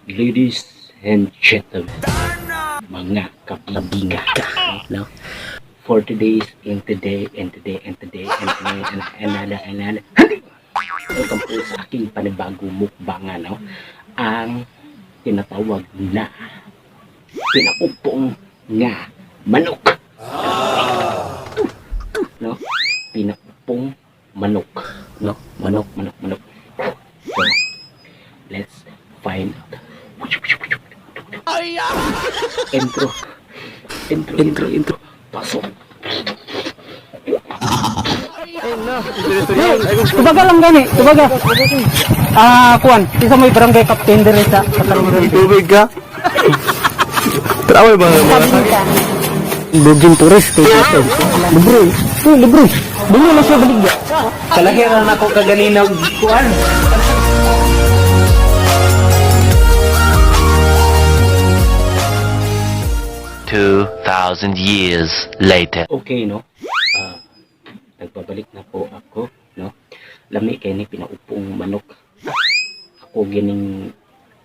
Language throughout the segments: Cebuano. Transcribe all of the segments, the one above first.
Ladies and gentlemen, mga kabibinga, no? For today's and today and today and today and today and welcome po sa aking panibagong mukbang, no? Ang tinatawag na pinaupong nga manok. No? Pinaupong manok. No? Manok, manok, manok. So, let's find out. Intro. Intro, intro, intro. Pasok. Tubaga lang gani, tubaga. Ah, kuan, isa may barangay captain dire sa Katalong. Tubig ka? Trawal ba mga Bugin tourist kay ito. Libre. Oh, libre. Dili na siya baligya. Kalahiran ako kaganina kuan. 2,000 years later. Okay, no? Ah, nagbabalik na po ako, no? Lami kay ni pinaupong manok. Ako gining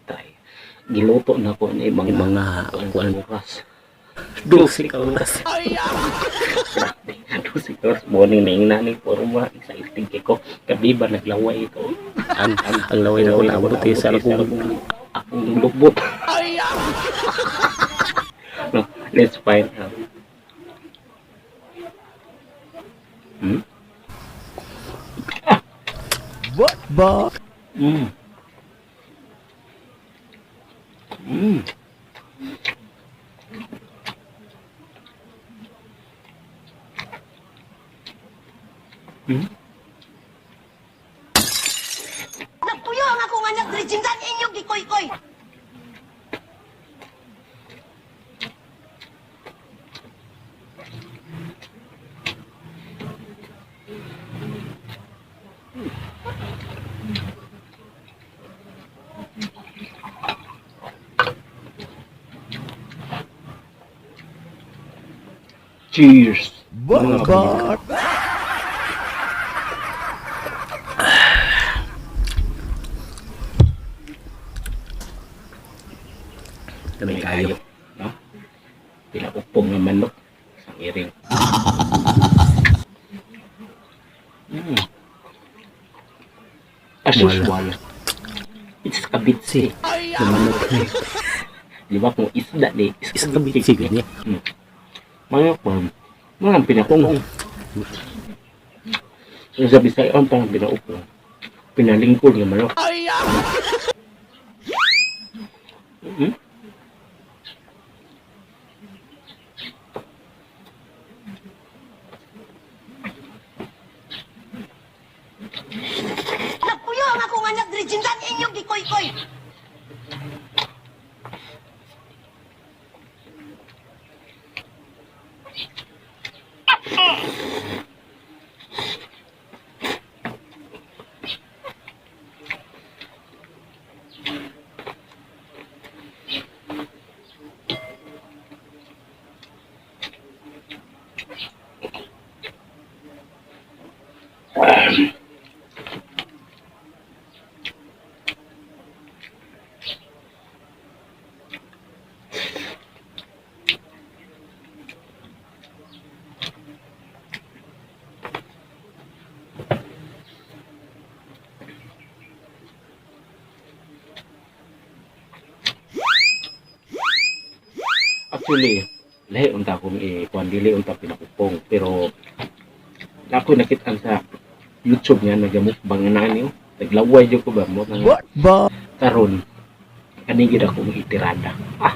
try. Giluto na ko ni mga kuan oras. 12 ka oras. Grabe, 12 oras morning na ingna ni porma excited kay ko. Gabi ba naglaway ko. Ang laway na ko naabot eh, sa akong akong lubot. No, let's find out. What ba? Nagpuyo ang akong anak diri jindan inyong gikoy-koy. Cheers. What ba? Kami kayo, no? Pinaupong nga manok sa iring. As usual, it's kabitsi. Manok ni. Di ba kung isda di, Iskabitsi gani. Manok ba? Mga pinaupong. Yung sa Bisayan, parang pinaupong. Pinalingkod nga manok. Nagpuyo ang akong anak diri jindan inyong gikoy-koy. Actually, lahi unta akong i-kuan, dili unta pinakupong, pero ako nakita sa YouTube nga nagamukbang na niyo. Naglaway jud ko ba mo nga What ba? karon kani gid akong itirada. Ah.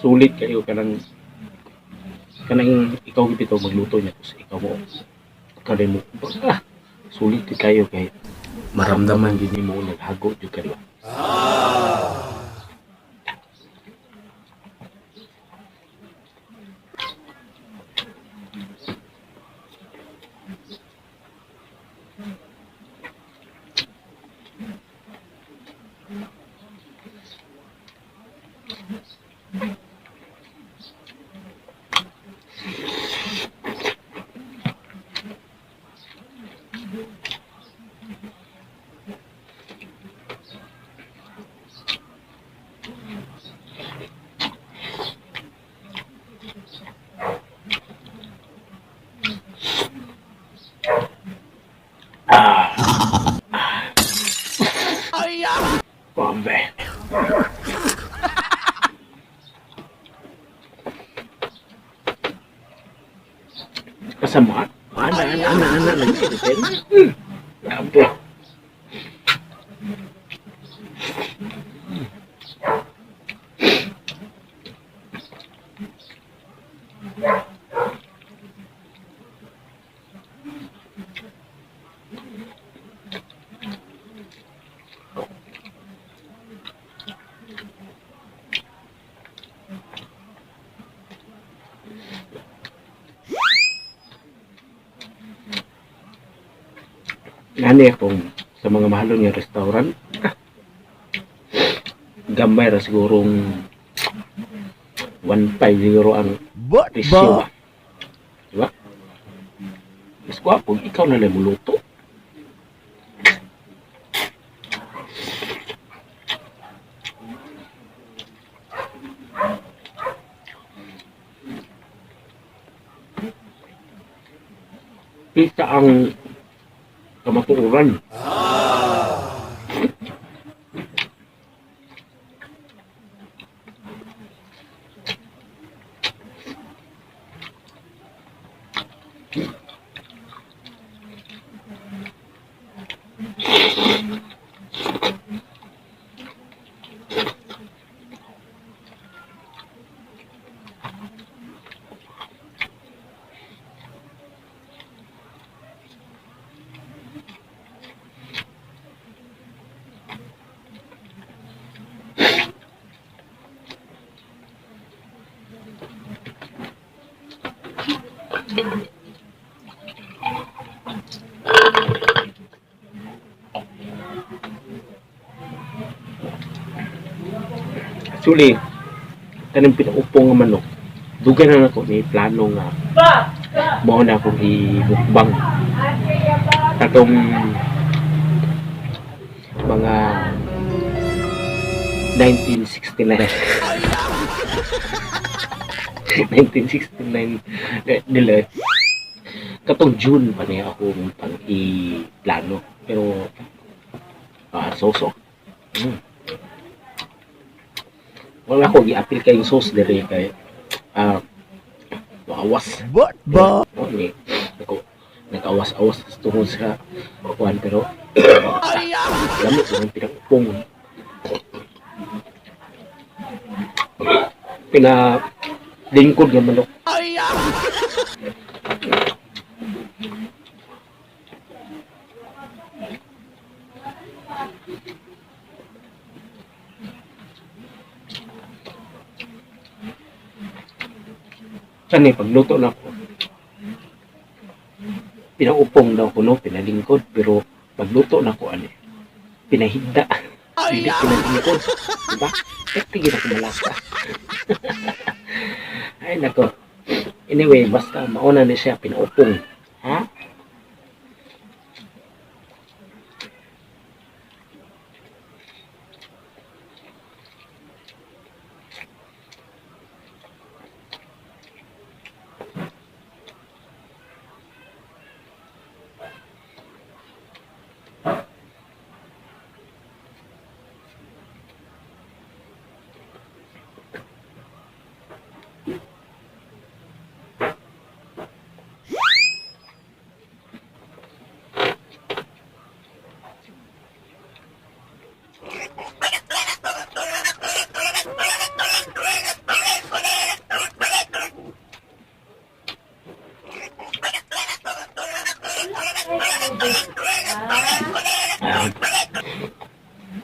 Sulit kayo kanang kanang ikaw gipito magluto niya tapos ikaw mo ikaw din mo ah, sulit gyud kayo kay maramdaman gyud nimo naghago jud ka, di ba? Grabe. Kasama. Ana, ana, ana, ana, nag-irritate. Grabe. Nani akong sa mga mahalon nga restaurant. Ah, gamay ra sigurong 1.5 siguro ang Bot presyo ba? ba. Diba? Mas gwapo, ikaw na lang muluto. Pisa ang kamatuoran. Actually, kanang pinaupong nga manok, dugay na nako ni plano nga mao na akong i-mukbang katong mga 1969 1969 nila katong June pa niya ako pang i-plano pero so-so. Wala ko gi-apil kayong sauce diri kay maawas. Bot ba? Oh, ni ako nag-awas-awas tungod sa kuan pero lamit lang pinakupong pina lingkod nga manok. Saan eh, pagluto na ako, pinaupong daw ko no, pinalingkod, pero pagluto na ko ano, pinahigda. Hindi pinalingkod. Diba? Eh, tigil ako malasa. Ay, nako. Anyway, basta mauna na siya, pinaupong. Ha?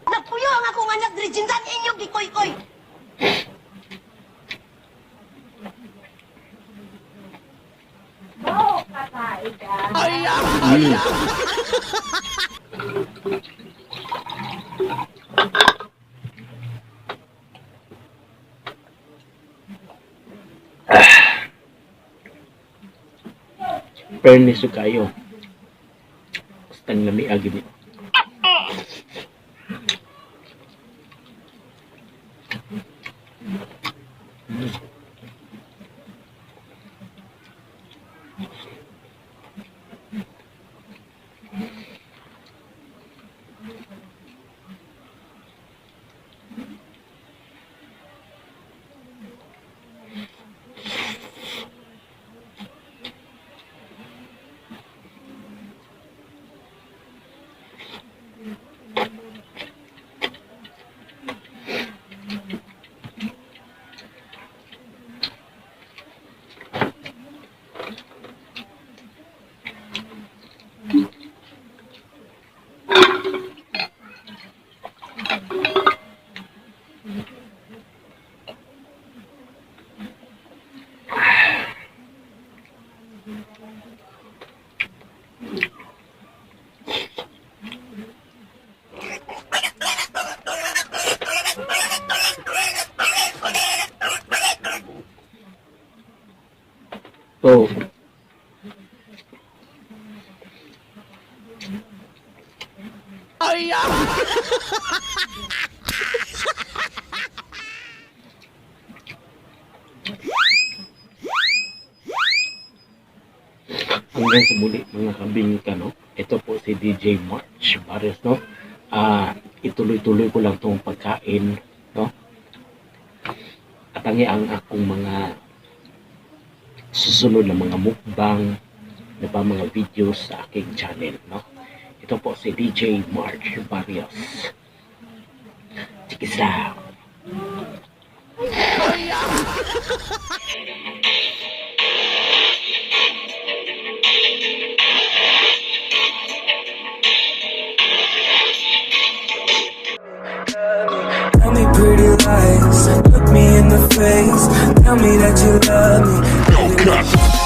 Nagpuyo ang akong anak diri Jindan inyong gikoy-koy. Fairness kayo. Basta ang lami agi ni. So, hanggang sa muli, mga kabingka, no? Ito po si DJ March Barrios, no? Ituloy-tuloy ko lang tong pagkain, no? At ang akong mga susunod na mga mukbang na pa mga videos sa aking channel, no? Ito po si DJ March Barrios. Check it out. Tell me pretty lies, look me in the face. Tell me that you love me.